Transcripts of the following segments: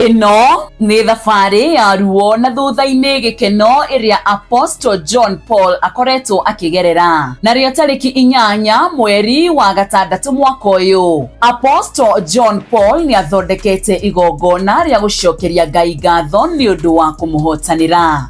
Ĩno nĩ thabarĩ ya ruo na thutha-inĩ gĩkeno ĩrĩa Apostle John Paul akoretwo akĩgerera. Narĩo tarĩki 8 mweri wa 6 mwaka ũyũ, Apostle John Paul nĩ athondekete igongona rĩa gũcokeria Ngai ngatho nĩ ũndũ wa kũmũhotanĩra.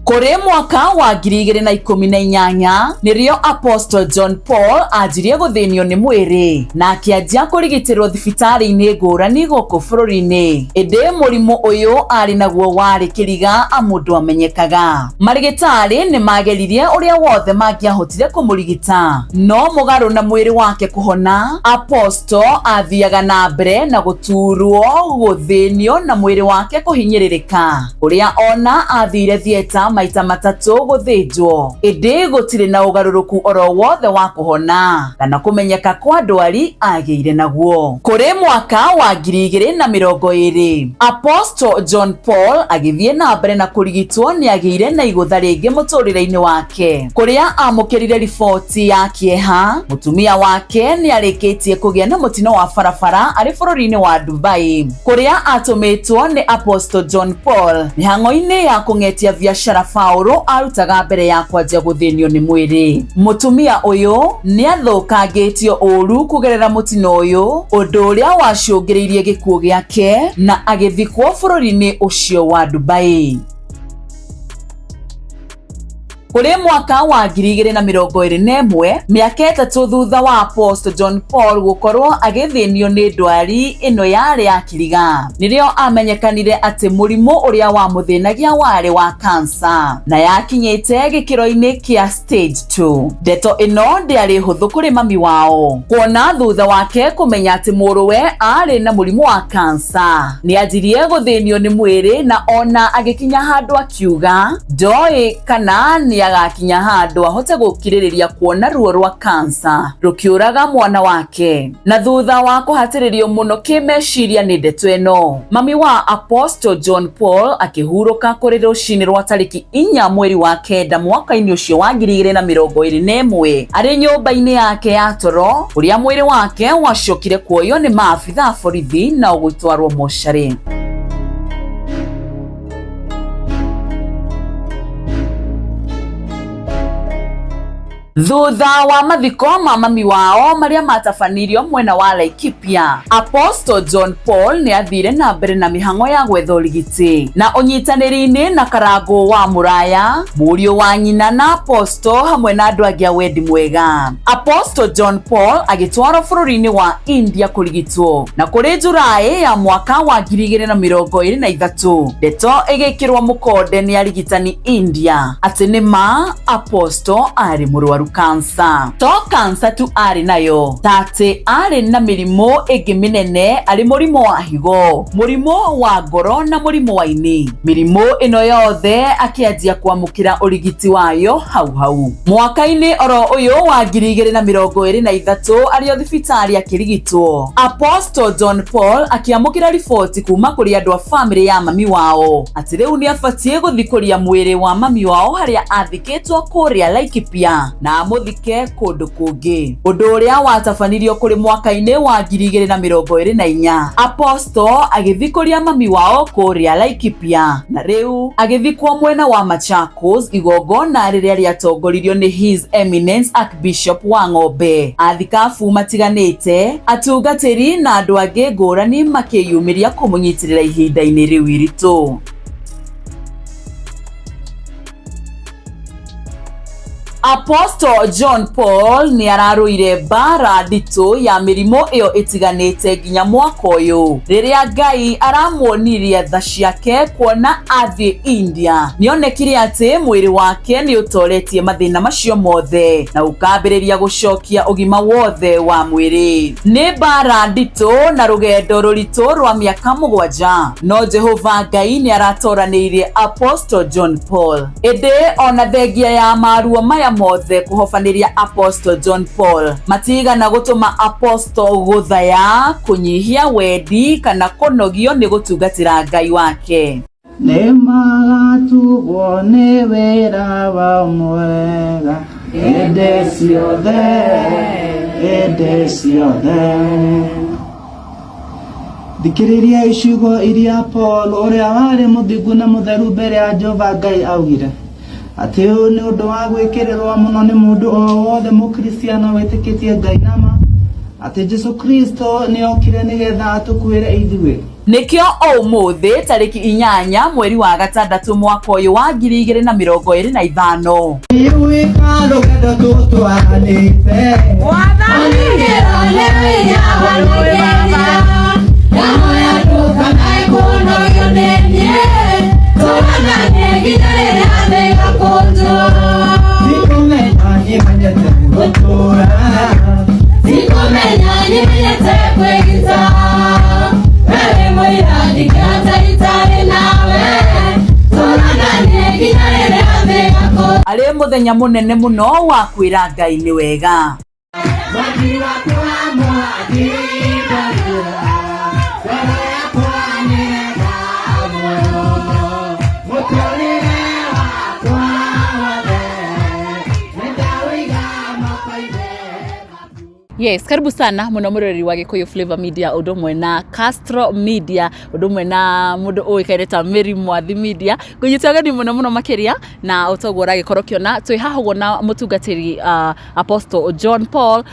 Kũrĩ mwaka wa 2018 nĩrĩo Apostle John Paul anjirie gũthĩnio nĩ mwĩrĩ na akĩanjia kũrigitĩrwo thibitarĩ-inĩ ngũrani gũkũ bũrũri-inĩ. Ĩndĩ mũrimũ ũyũ arĩ naguo warĩ kĩriga amu ndwamenyekaga. Marĩgĩtarĩ nĩ mageririe ũrĩa wothe mangĩahotire kũmũrigita, no mũgarũ na mwĩrĩ wake kũhona, Apostle athiaga na mbere na gũturwo, gũthĩnio na mwĩrĩ wake kũhinyĩrĩrĩka. Ũrĩa ona athire thieta maita 3 gũthĩnjwo, ĩndĩ gũtirĩ na ũgarũrũku oro wothe wa kũhona kana kũmenyeka kwa ndwari agĩire naguo. Kũrĩ mwaka wa 2020, Apostle John Paul agĩthiĩ na mbere na kũrigitwo nĩ agĩire na igũtha rĩngĩ mũtũrĩre-inĩ wake, kũrĩa amũkĩrire riboti ya kĩeha mũtumia wake nĩ arĩkĩtie kũgĩa na mũtino wa barabara arĩ bũrũri-inĩ wa Dubai, kũrĩa atũmĩtwo nĩ Apostle John Paul mĩhang'o-inĩ ya kũng'etia biacara Paũlũ arutaga mbere ya kwanjia gũthĩnio nĩ mwĩrĩ. Mũtumia ũyũ nĩ athũkangĩtio ũru kũgerera mũtino ũyũ, ũndũ ũrĩa wacũngĩrĩirie gĩkuũ gĩake na agĩthikwo bũrũri-inĩ ũcio wa Dubai. Kũrĩ mwaka wa 2021, mĩaka 3 thutha wa Apostle John Paul gũkorwo agĩthĩnio nĩ ndwari ĩno yarĩ ya kiriga, nĩrĩo amenyekanire atĩ mũrimũ ũrĩa wamũthĩnagia warĩ wa kansa na yakinyĩte gĩkĩro-inĩ kĩa stage 2. Ndeto ĩno ndĩarĩ hũthũ kũrĩ mami wao, kuona thutha wake kũmenya atĩ mũrũwe arĩ na mũrimũ wa kansa, nĩ anjirie gũthĩnio nĩ mwĩrĩ na ona agĩkinya handũ akiuga ndoĩ kana nĩ agakinya handũ ahote gũkirĩrĩria kuona ruo rwa kansa rũkĩũraga mwana wake. Na thutha wa kũhatĩrĩrio mũno kĩmeciria nĩ ndeto ĩno, mami wa Apostle John Paul akĩhurũka kũrĩ rũcinĩ rwa tarĩki 4 mweri wa 9 mwaka-inĩ ũcio wa 2021 arĩ nyũmba-inĩ yake ya toro, ũrĩa mwĩrĩ wake wacokire kuoywo nĩ maabitha a borithi na ũgĩtwarwo mocarĩ. Thutha wa mathiko ma mami wao marĩa matabanirio mwena wa Laikipia, Apostle John Paul nĩ athire na mbere na mĩhang'o ya gwetha ũrigiti na ũnyitanĩri-inĩ na Karangũ wa Mũraya, mũriũ wa nyina na Apostle hamwe na andũ angĩ a wendi mwega. Apostle John Paul agĩtwarwo bũrũri-inĩ wa India kũrigitwo, na kũrĩ Julaĩ ya mwaka wa 2023, ndeto ĩgĩkĩrwo mũkonde nĩ arigitani India atĩ nĩ ma Apostle arĩ mũrwaru kansa. To kansa tu arĩ nayo, ta atĩ arĩ na mĩrimũ ĩngĩ mĩnene, arĩ mũrimũ wa higo, mũrimũ wa ngoro na mũrimũ wa ini. Mĩrimũ ĩno yothe akĩanjia kwamũkĩra ũrigiti wayo hau hau. Mwaka-inĩ oro ũyũ wa 2023 arĩ o thibitarĩ akĩrigitwo, Apostle John Paul akĩamũkĩra riboti kuma kũrĩ andũ a famĩlĩ ya mami wao atĩ rĩu nĩ abatiĩ gũthikũria mwĩrĩ wa mami wao harĩa athikĩtwo kũrĩa Laikipia na amũthike kũndũ kũngĩ, ũndũ ũrĩa watabanirio kũrĩ mwaka-inĩ wa 2024. Apostle agĩthikũria mami wao kũrĩa Laikipia na rĩu agĩthikwo mwena wa Machakos, igongona rĩrĩa rĩatongoririo nĩ His Eminence Archbishop wa Ng'ombe. Athikabu matiganĩte, atungatĩri na andũ angĩ ngũrani makĩyumĩria kũmũnyitĩrĩra ihinda-inĩ rĩu iritũ. Apostle John Paul nĩ ararũire mbara nditũ ya mĩrimũ ĩyo ĩtiganĩte nginya mwaka ũyũ, rĩrĩa Ngai aramuonirie tha ciake kuona athiĩ India. Nĩonekire atĩ mwĩrĩ wake nĩ ũtoretie mathĩna macio mothe na ũkambĩrĩria gũcokia ũgima wothe wa mwĩrĩ. Nĩ mbara nditũ na rũgendo rũritũ rwa mĩaka 7, no Jehova Ngai nĩ aratoranĩirie Apostle John Paul. Ĩndĩ ona thengia ya maruo maya mothe kũhobanĩria Apostle John Paul matigana gũtũma Apostle gũthaya, kũnyihia wendi kana kũnogio nĩ gũtungatĩra Ngai wake. Nĩ magatugwo nĩ wĩra wa mwega hĩndĩ ciothe, hĩndĩ ciothe. Thikĩrĩriai ciugo iria Paul ũrĩa warĩ mũthingu na mũtheru mbere ya Jehova Ngai augire, atĩ ũyũ nĩ ũndũ wa gwĩkĩrĩrwo mũno nĩ mũndũ o wothe Mũkristiano wĩtĩkĩtie Ngai nama, atĩ Jesu Kristo nĩ okire nĩgetha atũkuĩre ithuĩ. Nĩkĩo ũmũthĩ tarĩki 8 mweri wa 6 mwaka ũyũ wa 2025. Iwika rũgendo tũtwaranĩte. Ndikumenya nĩmenyete gũtũra. Sikumenya nĩmenyete kwĩgita wewe mũira ndingĩhota itarĩ nawe tũrana niĩ nginya rĩrĩa thĩ ĩgakũnjwo. Arĩ mũthenya mũnene mũno wa kwĩra Ngai nĩ wega. Yes, karibu sana muno muroreri wa Gikuyu Flavor Media undu umwe na Castro Media undu umwe na mundu uikaine ta Mary Mwathi Media. Ngunyita ũgeni muno muno makiria na utoguo ũragĩkorwo ũkĩona twĩ haha ũguo na mũtungatĩri Apostle John Paul,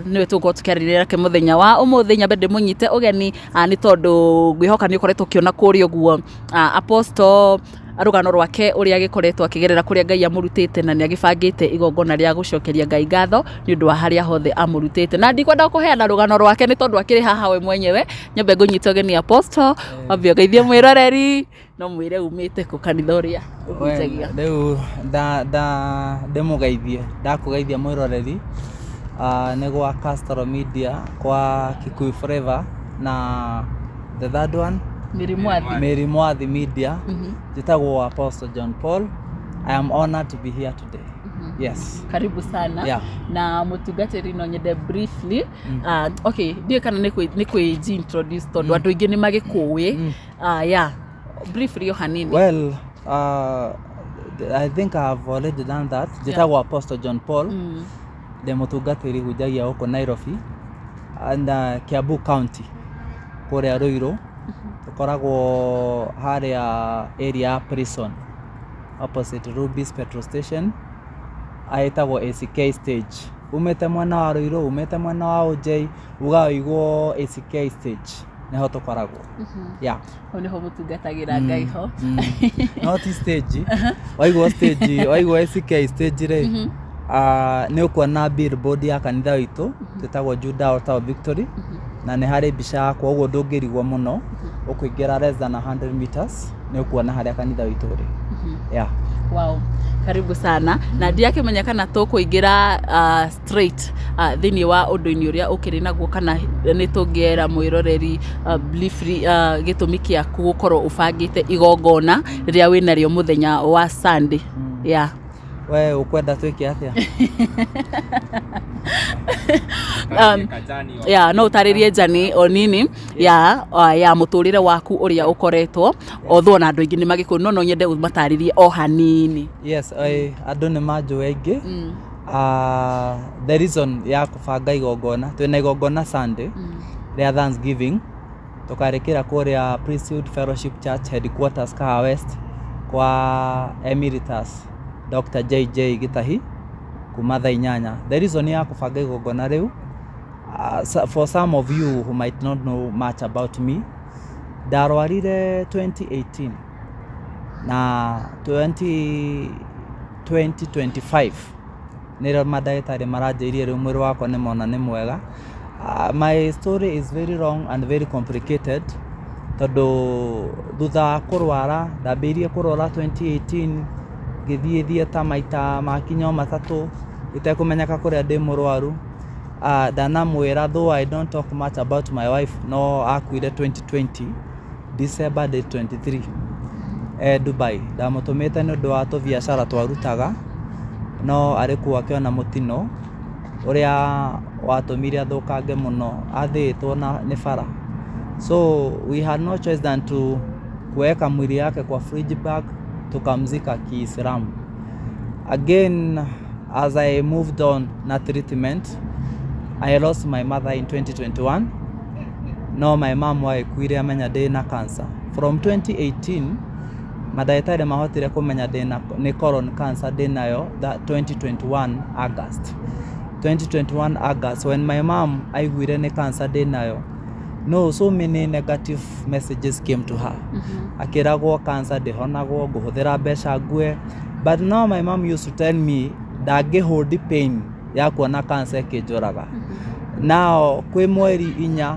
nĩwe tũgũkorwo tũkĩaranĩria nake mũthenya wa ũmũthĩ. Nyambe ndĩmũnyite ũgeni nĩ tondũ ngwĩhoka nĩ ũkoretwo ũkĩona kũrĩa ũguo Apostle rũgano rwake ũrĩa agĩkoretwo akĩgerera kũrĩa Ngai amũrutĩte na nĩ agĩbangĩte igongona rĩa gũcokeria Ngai ngatho nĩ ũndũ wa harĩa hothe amũrutĩte, na ndikwenda kũheana rũgano rwake nĩ tondũ akĩrĩ haha we mwenyewe. Nyambe ngũnyite ũgeni Apostle, wambe ũgeithie mwĩroreri no mwĩre umĩte kũ, kanitha ũrĩa ũhunjagia. Rĩu ndĩmũgeithie, ndakũgeithia mwĩroreri, nĩ gwa Castro Media, kwa Kikuyu Flavor na the third one? Mary Mwathi. Mary Mwathi Media. Njĩtagwo Apostle John Paul. I am honored to be here today. Yes. Karibu sana. Na mũtungatĩri, no nyende briefly, okay, ndiũĩ kana nĩ kwĩ introduce tondũ andũ aingĩ nĩ magĩkũĩ, yeah, briefly o hanini. Well, I think I have already done that. Njĩtagwo Apostle John Paul. Ndĩ mũtungatĩri hunjagia gũkũ Nairobi and Kiambu County, kũrĩa Ruiru. Tũkoragwo harĩa area ya prison, opposite Rubis petrol station, ĩtagwo ACK stage. Umĩte mwena wa Ruiru, umĩte mwena wa OJ, uga ũigwo ACK stage, nĩho tũkoragwo. Yeah. Hau nĩho mũtungatagĩra Ngai ho. No ti stage. Waigua stage, waigua ACK stage rĩ, nĩ ũkuona billboard ya kanitha witũ twĩtagwo Judah Altar of Victory, na nĩ harĩ mbica yakwa, ũguo ndũngĩrigwo mũno. Ũkũingĩra less than 100 meters nĩ ũkuona harĩa kanitha witũ ũrĩ. Yeah. Wow. Karibu sana, na ndiakĩmenya kana tũkũingĩra straight thĩinĩ wa ũndũ-inĩ ũrĩa ũkĩrĩ naguo kana nĩ tũngĩera mwĩroreri briefly gĩtũmi gĩaku gũkorwo ũbangĩte igongona rĩrĩa wĩnarĩo mũthenya wa Sunday. Yeah. We ũkwenda twĩke atĩa? Yeah, no ũtarĩrie njani o nini ya mũtũrĩre waku ũrĩa ũkoretwo, although ona andũ aingĩ nĩ magĩkũĩ, no no nyende ũmatarĩrie o hanini. Yes, andũ nĩ manjũĩ aingĩ. The reason ya kũbanga igongona, twĩna igongona Sunday rĩa Thanksgiving, tũkarĩkĩra kũrĩa Priesthood Fellowship Church headquarters, Kahawa West, kwa Emeritus Dr. JJ Gitahi kuma thaa 8. The reason ya kũbanga igongona rĩu, for some of you who might not know much about me, ndarwarire 2018 na 20 2025 nĩrĩo mandagĩtarĩ maranjĩrire rĩu mwĩrĩ wakwa nĩ mona nĩ mwega. My story is very long and very complicated, tondũ thutha wa kũrwara, ndambĩrĩirie kũrwara 2018, ngĩthiĩ theatre maita makinya o 3 itekũmenyeka kũrĩa ndĩ mũrwaru. Ndanamwĩra, though I don't talk much about my wife, no akuire 2020 December date 23, Dubai. Ndamũtũmĩte nĩ ũndũ wa tũbiacara twarutaga, no arĩ kuo akĩona mũtino ũrĩa watũmire athũkange mũno, athĩĩtwo na nĩ bara. So we had no choice than to kuweka mwili yake kwa fridge bag, tukamzika Kiislamu. Again, as I moved on na treatment, I lost my mother in 2021. No my mom agĩkuire amenya ndĩna cancer. From 2018 mandagĩtarĩ mahotire kũmenya ndĩna nĩ colon cancer ndĩnayo, that 2021 August, 2021 August, when my mom aiguire nĩ cancer ndĩnayo, no so many negative messages came to her. Akĩragwo cancer ndĩhonagwo, ngũhũthĩra mbeca ngue. But now my mom used to tell me ndangĩhold pain ya kuona cancer ĩkĩnjũraga. Now kwĩ mweri 4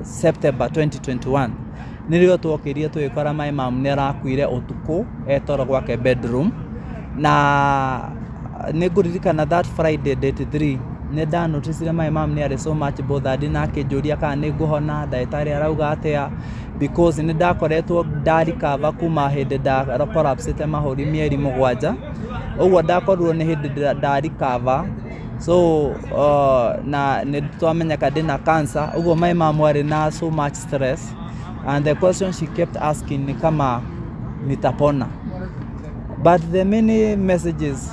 September 2021 nĩrĩo twokĩrie tũgĩkora my mom nĩ arakuire ũtukũ etoro gwake bedroom. Na nĩ ngũririkana that Friday, date 3, nĩ ndanoticire my mom nĩ arĩ so much bothered na akĩnjũria kana nĩ ngũhona, ndagĩtarĩ arauga atĩa, because nĩ ndakoretwo ndarikava kuma hĩndĩ nda collapsĩte mahũri mĩeri 7 ũguo. Ndakorirwo nĩ hĩndĩ ndarikava, so na nĩ twamenyeka ndĩna cancer ũguo. My mom arĩ na so much stress, and the question she kept asking ni kama nitapona. But the many messages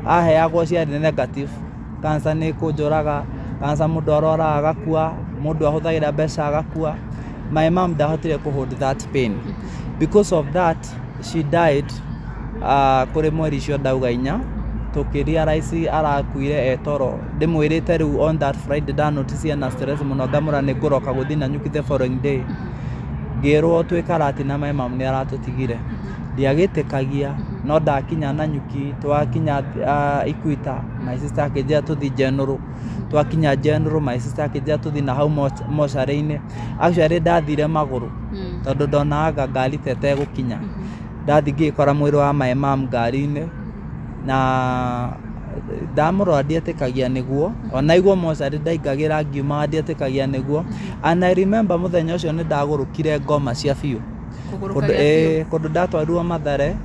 aheagwo ciarĩ negative: cancer nĩ kũnjũraga, cancer mũndũ arwaraga agakua, mũndũ ahũthagĩra mbeca agakua. My mom ndahotire kũ hold that pain. Because of that she died. Kũrĩ mweri icio ndauga 4 tũkĩrealize arakuire etoro. Ndĩmwĩrĩte rĩu on that Friday ndanotice na stress mũno, ngamũra nĩ ngũroka gũthiĩ Nanyuki the following day, ngĩrwo twĩ Karatina my mom nĩ aratũtigire. Ndiagĩtĩkagia, no ndakinya Nanyuki, twakinya Ikuita, my sister akĩnjĩra tũthiĩ General. Twakinya General, my sister akĩnjĩra tũthiĩ na hau mocarĩ-inĩ. Actually ndathire magũrũ tondũ ndonaga ngari ta ĩtegũkinya. Ndathi ngĩkora mwĩrĩ wa my mom ngari-inĩ, na ndamũrora ndietĩkagia nĩguo. Ona igwo mocarĩ ndaingagĩra ngiumaga ndietĩkagia nĩguo. And I remember mũthenya ũcio nĩ ndagũrũkire ngoma cia biũ. Kũndũ ndatwarirwo Mathare,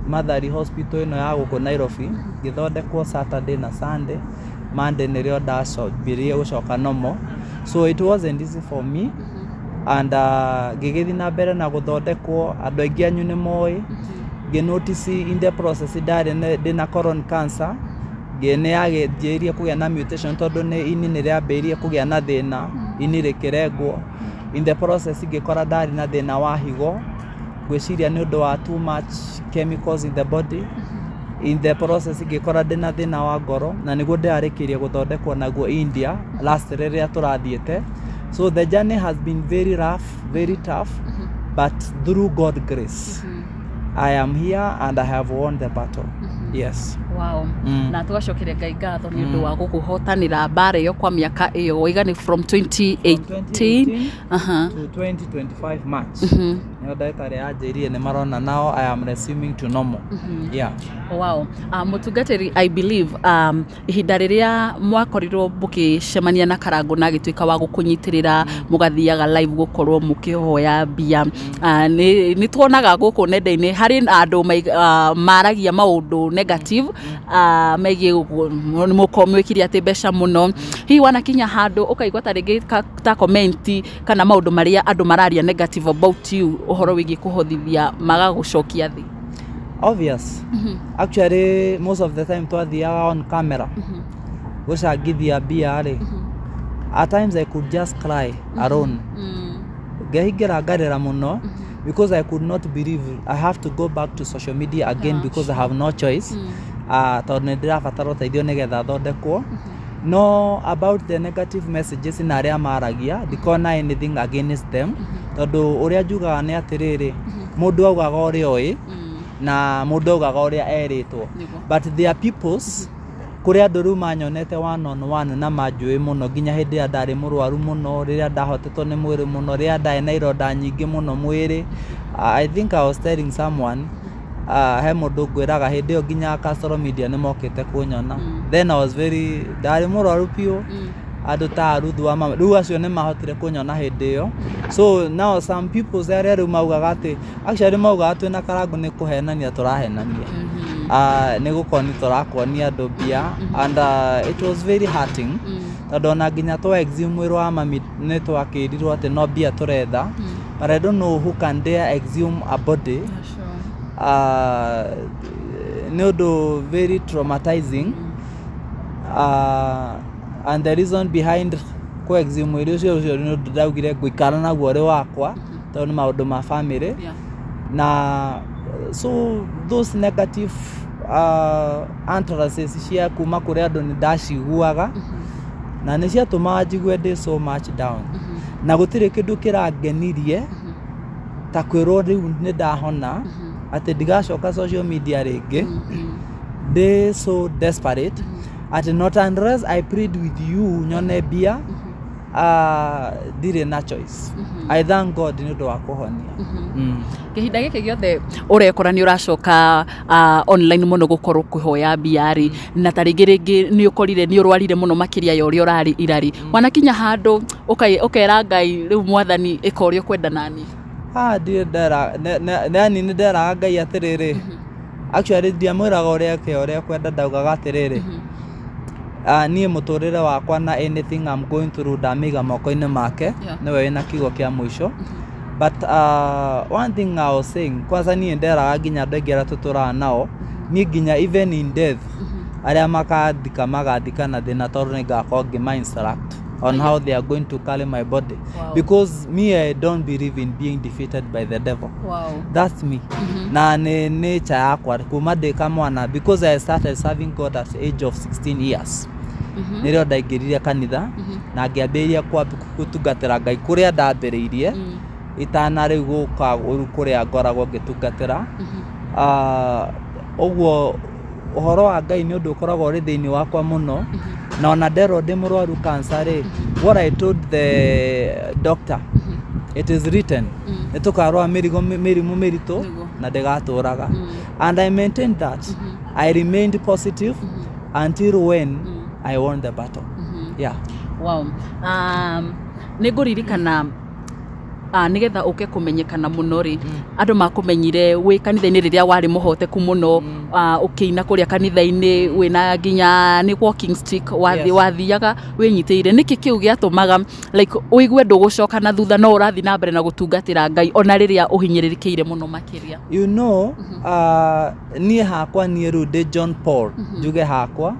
Mathari Hospital ĩno ya gũkũ Nairobi, ngĩthondekwo Saturday na Sunday. Monday nĩrĩo ndacambirie gũcoka normal. So it wasn't easy for me, and ngĩgĩthiĩ na mbere na gũthondekwo. Andũ aingĩ anyu nĩ moĩ, ngĩ notice in the process ndarĩ ndĩna colon cancer. Nĩ yagĩnjĩrĩirie kũgĩa na mutation tondũ nĩ ini nĩ rĩambĩrĩirie kũgĩa na thĩna, ini rĩkĩrengwo. In the process ngĩkora ndarĩ na thĩna wa higo, ngwĩciria nĩ ũndũ wa too much chemicals in the body. In the process ngĩkora ndĩna thĩna wa ngoro, na nĩguo ndĩrarĩkĩrie gũthondekwo naguo India last rĩrĩa tũrathiĩte. So the journey has been very rough, very tough, but through God grace I am here and I have won the battle, yes. Wow. Na tũgacokeria Ngai ngatho nĩ ũndũ wa gũkũhotanĩra mbara ĩyo kwa mĩaka ĩyo waiga nĩ from 2018. 2018 to 2025 March nĩo ndagĩtarĩ anjĩrire nĩ marona now I am resuming to normal, yeah. Wow. Mũtungatĩri, I believe ihinda rĩrĩa mwakorirwo mũgĩcemania na Karangũ na agĩtuĩka wa gũkũnyitĩrĩra, mũgathiaga live gũkorwo mũkĩhoya mbia, nĩ tuonaga gũkũ nenda-inĩ harĩ na andũ maragia maũndũ negative megiĩ mũkorwo mwĩkire atĩ mbeca mũno. Hihi wanakinya handũ ũkaigua ta rĩngĩ ta comment kana maũndũ marĩa andũ mararia negative about you ũhoro wĩgiĩ kũhothithia magagũcokia thĩ? Obvious. Actually most of the time twathiaga on camera gũcangithia mbia rĩ, at times I could just cry alone, ngehingĩra ngarĩra mũno because I could not believe I have to go back to social media again, because I have no choice, tondũ nĩ ndĩrabatara ũteithio nĩgetha thondekwo. No about the negative messages na arĩa maragia, ndikona anything against them, tondũ ũrĩa njugaga nĩ atĩrĩrĩ, mũndũ augaga ũrĩa oĩ na mũndũ augaga ũrĩa erĩtwo. But there are peoples, kũrĩ andũ rĩu manyonete one on one na manjũĩ mũno nginya hĩndĩ ĩrĩa ndarĩ mũrwaru mũno, rĩrĩa ndahotetwo nĩ mwĩrĩ mũno, rĩrĩa ndarĩ na ironda nyingĩ mũno mwĩrĩ. I think I was telling someone, he mũndũ ngwĩraga hĩndĩ ĩyo nginya Castro Media nĩ mokĩte kũnyona. Then I was very, ndarĩ mũrwaru biũ. Andũ ta Ruthu wa mama rĩu acio nĩ mahotire kũnyona hĩndĩ ĩyo. So now some people arĩa rĩu maugaga atĩ, actually maugaga twĩna Karangũ nĩ kũhenania tũrahenania, nĩ gũkoni tũrakonia andũ mbia, and it was very hurting tondũ ona nginya twa exhume mwĩrĩ wa mami nĩ twakĩrirwo atĩ no mbia tũretha. But I don't know who can dare exhume a body. Nĩ ũndũ very traumatizing, and the reason behind Kũ exhume mwĩrĩ ũcio ũcio nĩ ũndũ ndaugire ngũikara naguo ũrĩ wakwa tondũ nĩ maũndũ ma family. Na so those negative utterances cia kuma kũrĩ andũ nĩ ndaciguaga na nĩ ciatũmaga njigue ndĩ so much down, na gũtirĩ kĩndũ kĩrangenirie ta kwĩrwo rĩu nĩ ndahona, atĩ ndigacoka social media rĩngĩ. Ndĩ so desperate atĩ not unless I plead with you nyone mbia, ndirĩ na choice. I thank God nĩ ũndũ wa kũhonia. Kihinda gĩkĩ gĩothe ũrekora nĩ ũracoka online mũno gũkorwo kũhoya mbia rĩ, na ta rĩngĩ rĩngĩ nĩ ũkorire nĩ ũrwarire mũno makĩria ya ũrĩa ũrarĩ irarĩ, wanakinya handũ ũkera Ngai, "Rĩu Mwathani, ĩka ũrĩa ũkwenda nani?" Ah, ndirĩ ndera yani nĩ nderaga Ngai atĩrĩrĩ, actually ndiamwĩraga ũrĩa eke ũrĩa kwenda, ndaugaga atĩrĩrĩ, niĩ mũtũrĩre wakwa na anything I'm going through ndamĩiga moko-inĩ make. Nĩwe wĩna kiugo kĩa mũico. But one thing I was saying, kwanza niĩ nderaga nginya andũ aingĩ arĩa tũtũraga nao, niĩ nginya even in death, arĩa makathika magathika na thĩna, tondũ nĩ ngakorwo ngĩma instruct on how they are going to carry my body, because me, I don't believe in being defeated by the devil. That's me, na nĩ nature yakwa kuma ndĩ kamwana, because I started serving God at the age of 16 years. Nĩrĩo ndaingĩrire kanitha na ngĩambĩrĩria gũtungatĩra Ngai kũrĩa ndambĩrĩirie itana rĩu gũka rĩu kũrĩa ngoragwo ngĩtungatĩra. Ũguo ũhoro wa Ngai nĩ ũndũ ũkoragwo ũrĩ thĩinĩ wakwa mũno, na ona nderwo ndĩ mũrwaru cancer rĩ, what I told the doctor, "It is written nĩ tũkarwara mĩrigo mĩrimũ mĩritũ na ndĩgatũraga," and I maintained that. I remained positive until when I won the battle, yeah. Wow. Nĩ ngũririkana nĩgetha ũke kũmenyekana mũno rĩ, andũ makũmenyire wĩ kanitha-inĩ rĩrĩa warĩ mũhoteku mũno, ũkĩina kũrĩa kanitha-inĩ wĩna nginya nĩ walking stick wathi, wathiaga wĩnyitĩire. Nĩkĩ kĩu gĩatũmaga like ũigue ndũgũcoka na thutha, no ũrathiĩ na mbere na gũtungatĩra Ngai ona rĩrĩa ũhinyĩrĩrĩkĩire mũno makĩria? Niĩ hakwa, niĩ rĩu ndĩ John Paul, njuge hakwa,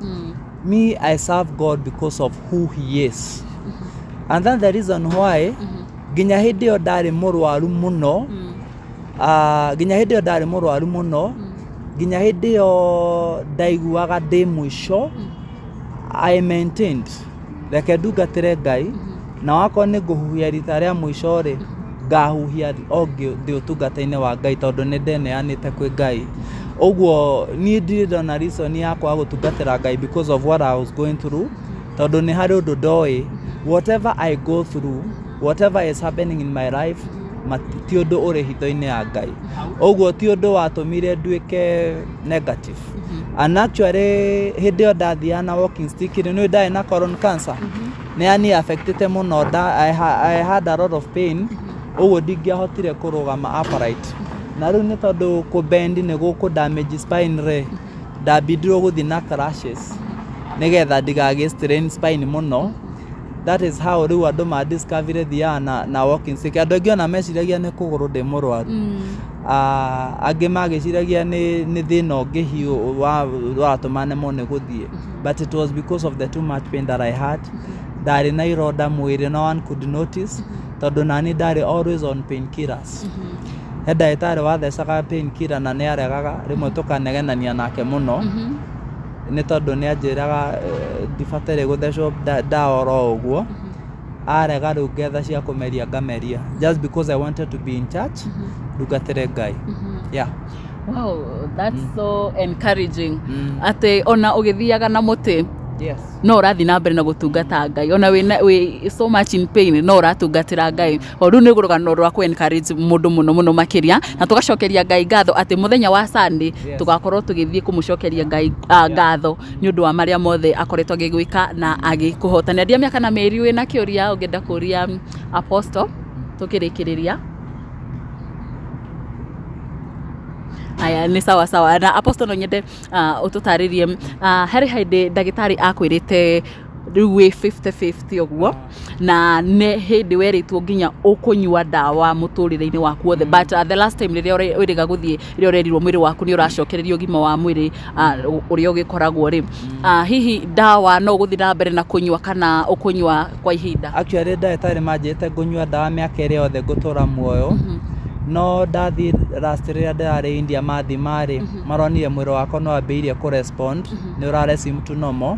me, I serve God because of who he is, and then the reason why nginya hĩndĩ ĩyo ndarĩ mũrwaru mũno, nginya hĩndĩ ĩyo ndarĩ mũrwaru mũno, nginya hĩndĩ ĩyo ndaiguaga ndĩ mũico, I maintained reke ndungatĩre Ngai, na wakorwo nĩ ngũhuhia rita rĩa mũico rĩ, ngahuhia o ndĩ ũtungata-inĩ wa Ngai, tondũ nĩ ndeneanĩte kwĩ Ngai. Ũguo niĩ ndirĩ ndona reason ya kwaga gũtungatĩra Ngai because of what I was going through, tondũ nĩ harĩ ũndũ ndoĩ, whatever I go through, whatever is happening in my life, ti ũndũ ũrĩ hitho-inĩ ya Ngai. Ũguo ti ũndũ watũmire nduĩke negative. And actually hĩndĩ ĩyo ndathiaga na walking stick rĩ, nĩ ndarĩ na colon cancer, nĩ yani affectĩte mũno nda, I had a lot of pain, ũguo ndingĩahotire kũrũgama upright, na rĩu nĩ tondũ kũbend nĩ gũkũ damage spine rĩ, ndambindirwo gũthiĩ na crutches nĩgetha ndigagĩ strain spine mũno. That is how rĩu andũ ma discover thiaga na walking stick. Andũ aingĩ ona meciragia nĩ kũgũrũ ndĩ mũrwaru. Angĩ magĩciragia nĩ thĩna ũngĩ hiũ watũma nemwo nĩ gũthiĩ, but it was because of the too much pain that I had. Ndarĩ na ironda mwĩrĩ, no one could notice, tondũ nani ndarĩ always on painkillers. He ndagĩtarĩ wathecaga painkiller na nĩ aregaga, rĩmwe tũkanegenania nake mũno, nĩ tondũ nĩ anjĩraga ndibataire gũthecwo ndawa oro ũguo. Arega, rĩu ngetha cia kũmeria ngameria, just because I wanted to be in church ndungatĩre Ngai, yeah. Wow, that's so encouraging, atĩ ona ũgĩthiaga na mũtĩ no ũrathiĩ na mbere na gũtungata Ngai, ona wĩ so much in pain no ũratungatĩra Ngai. O rĩu nĩ rũgano rwa kũ encourage mũndũ mũno mũno makĩria, na tũgacokeria Ngai ngatho atĩ mũthenya wa Sunday tũgakorwo tũgĩthiĩ kũmũcokeria Ngai ngatho nĩ ũndũ wa marĩa mothe akoretwo agĩgwĩka na agĩkũhotania. Ndia mĩaka na mĩeri, wĩna kĩũria ũngĩenda kũria Apostle tũkĩrĩkĩrĩria? Aya, nĩ sawa sawa. Na Apostle, no nyende ũtũtarĩrie, harĩ hĩndĩ ndagĩtarĩ akwĩrĩte Rĩu wĩ 50-50 ũguo, na nĩ hĩndĩ werĩtwo nginya ũkũnyua ndawa mũtũrĩre-inĩ waku wothe. But the last time rĩrĩa wĩrĩga gũthiĩ, rĩrĩa ũrerirwo mwĩrĩ waku nĩ ũracokereria ũgima wa mwĩrĩ ũrĩa ũgĩkoragwo rĩ, hihi ndawa no ũgũthiĩ na mbere na kũnyua kana ũkũnyua kwa ihinda? Actually, ndagĩtarĩ manjĩrĩte ngũnyua ndawa mĩaka ĩrĩa yothe ngũtũra muoyo, no ndathiĩ last rĩrĩa ndĩrarĩ India mathima rĩ, maronire mwĩrĩ wakwa nĩ wambĩrĩirie kũ respond, nĩ ũra resume to normal.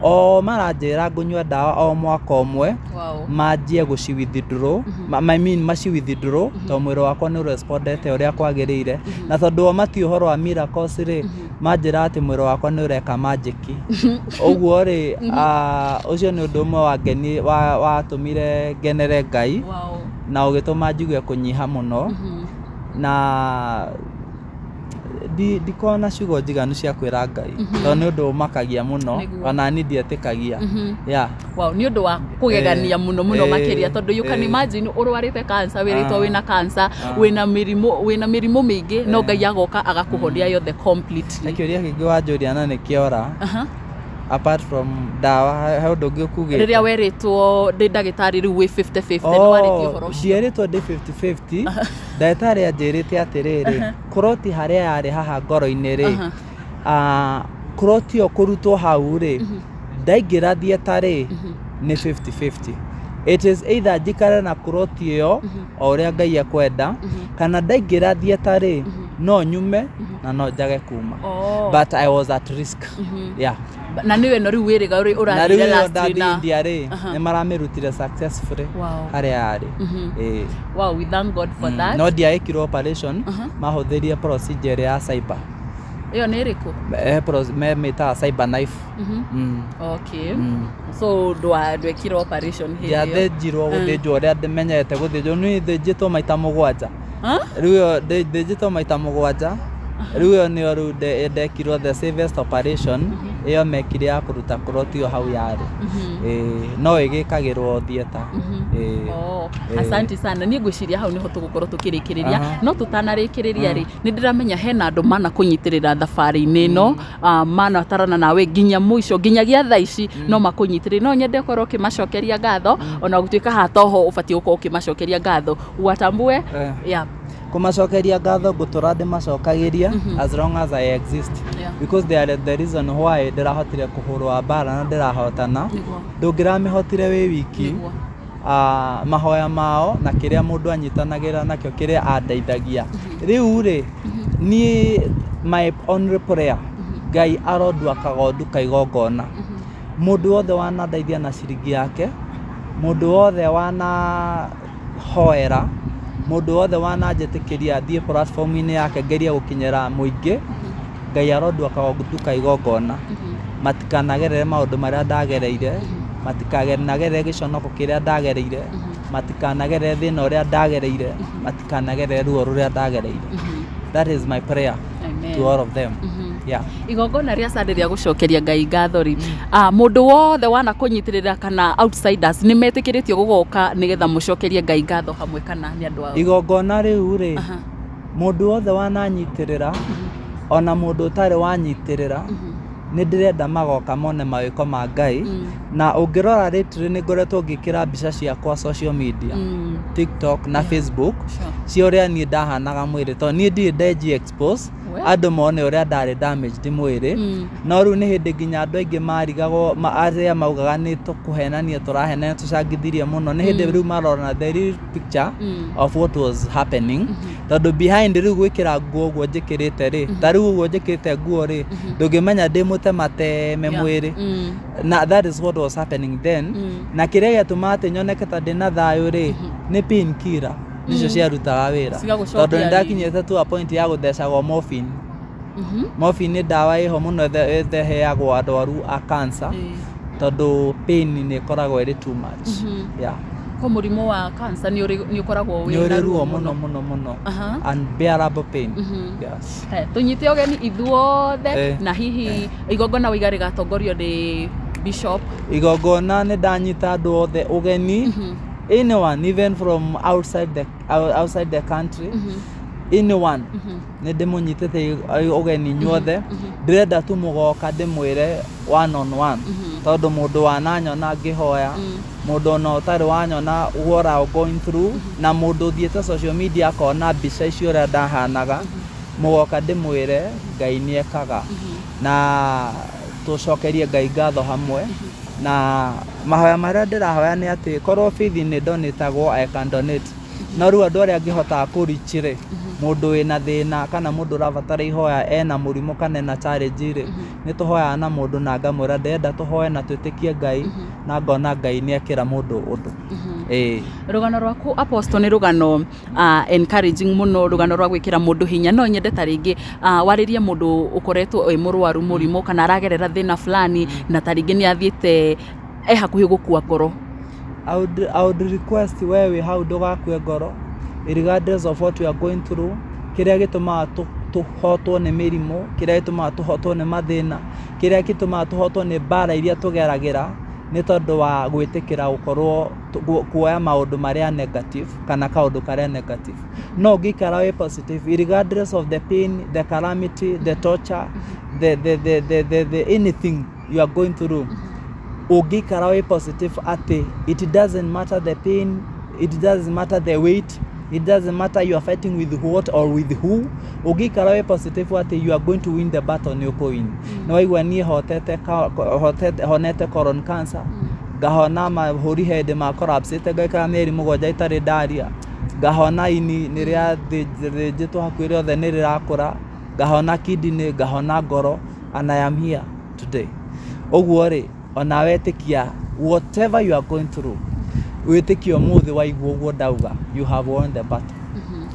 O maranjĩra ngũnyua ndawa o mwaka ũmwe, manjie gũci withdraw, I mean maci withdraw, tondũ mwĩrĩ wakwa nĩ ũrespondete ũrĩa kwagĩrĩire. Na tondũ o mati ũhoro wa miracles rĩ, manjĩra atĩ mwĩrĩ wakwa nĩ ũreka magic. Ũguo rĩ, ũcio nĩ ũndũ ũmwe wangeni watũmire ngenere Ngai na ũgĩtũma njigue kũnyiha mũno, na ndikoragwo na ciugo njiganu cia kwĩra Ngai, tondũ nĩ ũndũ ũmakagia mũno. Ona niĩ ndietĩkagia, yeah. Wow, nĩ ũndũ wa kũgegania mũno mũno makĩria, tondũ you can imagine ũrwarĩte cancer, wĩrĩtwo wĩna cancer, wĩna mĩrimũ mĩingĩ, no Ngai agoka agakũhonia yothe completely. Na kĩũria kĩngĩ wanjũria na nĩ kĩora, apart from ndawa, he ũndũ ũngĩ ũkugĩte? Rĩrĩa werĩtwo ndĩ ndagĩtarĩ rĩu wĩ 50-50, nĩ warĩtie ũhoro ũcio? Ndierĩtwo ndĩ 50-50. Ndagĩtarĩ anjĩrĩte atĩrĩrĩ, clot harĩa yarĩ haha ngoro-inĩ rĩ, clot ĩyo kũrutwo hau rĩ, ndaingĩra theatre rĩ, nĩ 50-50. It is either njikare na clot ĩyo o ũrĩa Ngai ekwenda, kana ndaingĩra theatre rĩ, no nyume na no njage kuma. But I was at risk, yeah. Na nĩwe no rĩu wĩrĩga Na rĩu ũrathire ĩyo last ndathiĩ na India rĩ, nĩ maramĩrutire successfully harĩa yarĩ. Ĩĩ. Wow, we thank God for that. No ndiaĩkirwo operation, mahũthĩrie procedure ya cyber. Ĩyo nĩ ĩrĩkũ? Memĩtaga cyber knife. Okay, so ndwekirwo operation hĩndĩ ĩyo? Ndiathĩnjirwo gũthĩnjwo ũrĩa ndĩmenyerete gũthĩnjwo. Niĩ thĩnjĩtwo maita 7. Huh? Rĩu ĩyo thĩnjĩtwo maita 7. Rĩu ĩyo nĩyo rĩu ndekirwo the safest operation, ĩyo mekire ya kũruta clot ĩyo hau yarĩ. Ĩĩ, no ĩgĩkagĩrwo theatre. Ĩĩ. Oh, Ĩĩ. asante sana. Niĩ ngwĩciria hau nĩho tũgũkorwo tũkĩrĩkĩrĩria. No tũtanarĩkĩrĩria rĩ, nĩ ndĩramenya hena andũ mana kũnyitĩrĩra thabarĩ-inĩ ĩno, manatarana nawe nginya mũico, nginyagia thaa ici no makũnyitĩrĩre. No nyende ũkorwo ũkĩmacokeria ngatho, ona gũtuĩka haha toho ũbatiĩ gũkorwo ũkĩmacokeria ngatho, watambue. Yeah. Kũmacokeria ngatho ngũtũra ndĩmacokagĩria as long as I exist, because they are the reason why ndĩrahotire kũhũrwa mbara na ndĩrahotana. Ndũngĩramĩhotire wĩ wiki. Mahoya mao na kĩrĩa mũndũ anyitanagĩra nakĩo, kĩrĩa andeithagia rĩu rĩ, niĩ my only prayer, Ngai arondua kagondu ka igongona. Mũndũ wothe wanandeithia na ciringi yake, mũndũ wothe wana hoera, mũndũ wothe wananjĩtĩkĩria thiĩ platform-inĩ yake ngerie gũkinyĩra mũingĩ, Ngai arondua kagondu ka igongona, matikanagerere maũndũ marĩa ndagereire, matikanagerere gĩconoko kĩrĩa ndagereire, matikanagerere thĩna ũrĩa ndagereire, matikanagerere ruo rũrĩa ndagereire. That is my prayer. Amen. To all of them, yeah. Igongona rĩa Sunday rĩa gũcokeria Ngai ngatho rĩ, mũndũ wothe wana kũnyitĩrĩra kana outsiders nĩ metĩkĩrĩtio gũgoka nĩgetha mũcokerie Ngai ngatho hamwe, kana nĩ andũ ao? Igongona rĩu rĩ, mũndũ wothe wananyitĩrĩra, ona mũndũ ũtarĩ wanyitĩrĩra, nĩ ndĩrenda magoka mone mawĩko ma Ngai. Na ũngĩrora lately nĩ ngoretwo ngĩkĩra mbica ciakwa social media, TikTok na Facebook, cia ũrĩa niĩ ndahanaga mwĩrĩ, tondũ niĩ ndirĩ ndenji expose andũ mone ũrĩa ndarĩ damaged mwĩrĩ. No rĩu nĩ hĩndĩ nginya andũ aingĩ marigagwo, arĩa maugaga nĩ tũkũhenania, tũrahenania, tũcangithirie mũno, nĩ hĩndĩ rĩu marona the real picture of what was happening. Tondũ behind rĩu gwĩkĩra nguo ũguo njĩkĩrĩte rĩ, ta rĩu ũguo njĩkĩrĩte nguo rĩ, ndũngĩmenya ndĩ mũtemateme mwĩrĩ. Na that is what was happening then. Na kĩrĩa gĩatũmaga atĩ nyoneke ta ndĩna thayũ rĩ, nĩ pain killer nicio ciarutaga wĩra. Cigagũcokia. Tondũ nĩ ndakinyĩte to a point ya gũthecagwo morphine. Morphine nĩ ndawa ĩho mũno ĩtheheagwo arwaru a cancer, tondũ pain nĩ ĩkoragwo ĩrĩ too much, yeah. Ko mũrimũ wa cancer nĩ ũkoragwo nĩ wĩna ũrĩ ruo mũno mũno mũno, unbearable pain, yes. He, tũnyite ũgeni ithuothe. Na hihi igongona waiga rĩgatongorio nĩ bishop? Igongona nĩ ndanyita andũ othe ũgeni, anyone even from outside the country. Anyone nĩ ndĩmũnyitĩte ũgeni inyuothe. Ndĩrenda tu mũgoka ndĩmwĩre one on one, tondũ mũndũ wananyona ngĩhoya, mũndũ ona ũtarĩ wanyona what I'm going through, na mũndũ ũthiĩte social media akona mbica icio ũrĩa ndahanaga, mũgoka ndĩmwĩre Ngai nĩ ekaga na tũcokerie Ngai ngatho hamwe. Na mahoya marĩa ndĩrahoya nĩ atĩ korwo faith nĩ donatagwo, I can donate, no rĩu andũ arĩa angĩhotaga kũreach rĩ, mũndũ wĩna thĩna kana mũndũ ũrabatara ihoya, ena mũrimũ kana ena challenge rĩ, nĩ tũhoyaga na mũndũ na ngamwĩra ndĩrenda tũhoe na twĩtĩkie Ngai, na ngona Ngai nĩ ekĩra mũndũ ũndũ, ĩĩ. Rũgano rwaku, Apostle, nĩ rũgano encouraging mũno, rũgano rwa gwĩkĩra mũndũ hinya. No nyende ta rĩngĩ warĩrie mũndũ ũkoretwo wĩ mũrwaru mũrimũ kana aragerera thĩna fulani na ta rĩngĩ nĩ athiĩte e hakuhĩ gũkua ngoro. I would request we wĩ hau ndũgakue ngoro regardless of what you are going through. Kĩrĩa gĩtũmaga tũhotwo nĩ mĩrimũ, kĩrĩa gĩtũmaga tũhotwo nĩ mathĩna, kĩrĩa gĩtũmaga tũhotwo nĩ mbara iria tũgeragĩra, nĩ tondũ wa gwĩtĩkĩra gũkorwo kuoya maũndũ marĩa negative kana kaũndũ karĩa negative. No ũngĩikara wĩ positive regardless of the pain, the calamity, the torture, the anything you are going through, ũngĩikara wĩ positive atĩ it doesn't matter the pain, it doesn't matter the weight, it doesn't matter you are fighting with what or with who, ũngĩikara wĩ positive atĩ you are going to win the battle, nĩ ũkũwin. Nĩ waigua niĩ hotete honete colon cancer, ngahona mahũri hĩndĩ ma collapsĩte, ngaikara mĩeri 7 itarĩ ndaria, ngahona ini nĩ rĩathĩnjĩtwo hakuhĩ rĩothe nĩ rĩrakũra, ngahona kidney, ngahona ngoro, and I am here today. Ũguo rĩ, ona wetĩkia whatever you are going through, wĩtĩkie ũmũthĩ waigua ũguo ndauga, you have won the battle,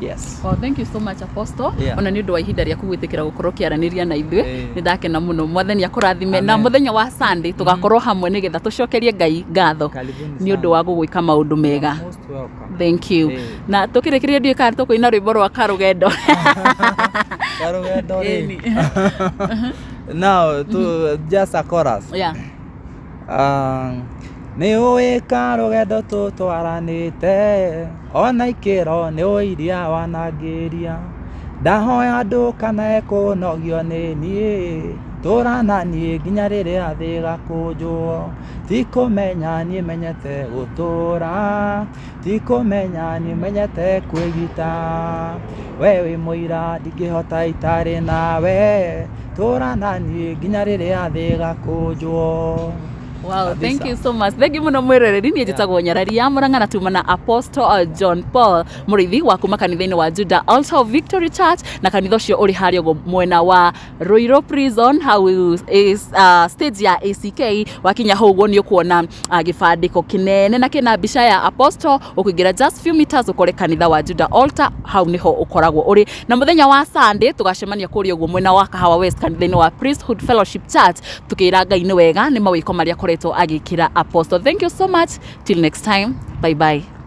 yes. Oh, thank you so much, Apostle. Ona nĩ ũndũ wa ihinda rĩaku gwĩtĩkĩra gũkorwo ũkĩaranĩria na ithuĩ. Nĩ ndakena mũno. Mwathani akũrathime. Na Amen. mũthenya wa Sunday tũgakorwo hamwe nĩgetha tũcokerie Ngai ngatho Karibuni nĩ ũndũ sana. wa gũgwĩka maũndũ mega. Most welcome. Thank you. Na tũkĩrĩkĩrĩria, ndiũĩ kana tũkũina rwĩmbo rwa Karũgendo. Karũgendo rĩ? Ĩni. Now to just a chorus. Nĩ ũĩ karũgendo tũtwaranĩte, ona ikĩro nĩ ũĩ iria wanangĩria, ndahoya ndũkanae kũnogio nĩ niĩ, tũra na niĩ nginya rĩrĩa thĩ ĩgakũnjwo. Ti kũmenya niĩ menyete gũtũra, ti kũmenya niĩ menyete kwĩgita, we wĩ mũira ndingĩhota itarĩ nawe, tũra na niĩ nginya rĩrĩa thĩ ĩgakũnjwo. Wow, thank Kabisa. you so much. Thank you muno mwiroreri. Niĩ njĩtagwo Nyarari ya Mũrang'a na tuma na Apostle John Paul Mũrĩithi wa kuma kanitha-inĩ wa Judah Altar of Victory Church, na kanitha ũcio ũrĩ harĩa ũguo mwena wa Ruiru Prison hau is, stage ya ACK. Wakinya hau ũguo nĩ ũkuona gĩbandĩko kĩnene na kĩna mbica ya Apostle. Ũkũingĩra just few meters ũkore kanitha wa Judah Altar, hau nĩho ũkoragwo ũrĩ. Na mũthenya wa Sunday tũgacemania kũrĩa ũguo mwena wa Kahawa West, kanitha-inĩ wa Priesthood Fellowship Church, tukĩra Ngai nĩ wega nĩ mawĩko marĩa akoretwo agĩkĩra Apostle. Thank you so much. Till next time, bye bye.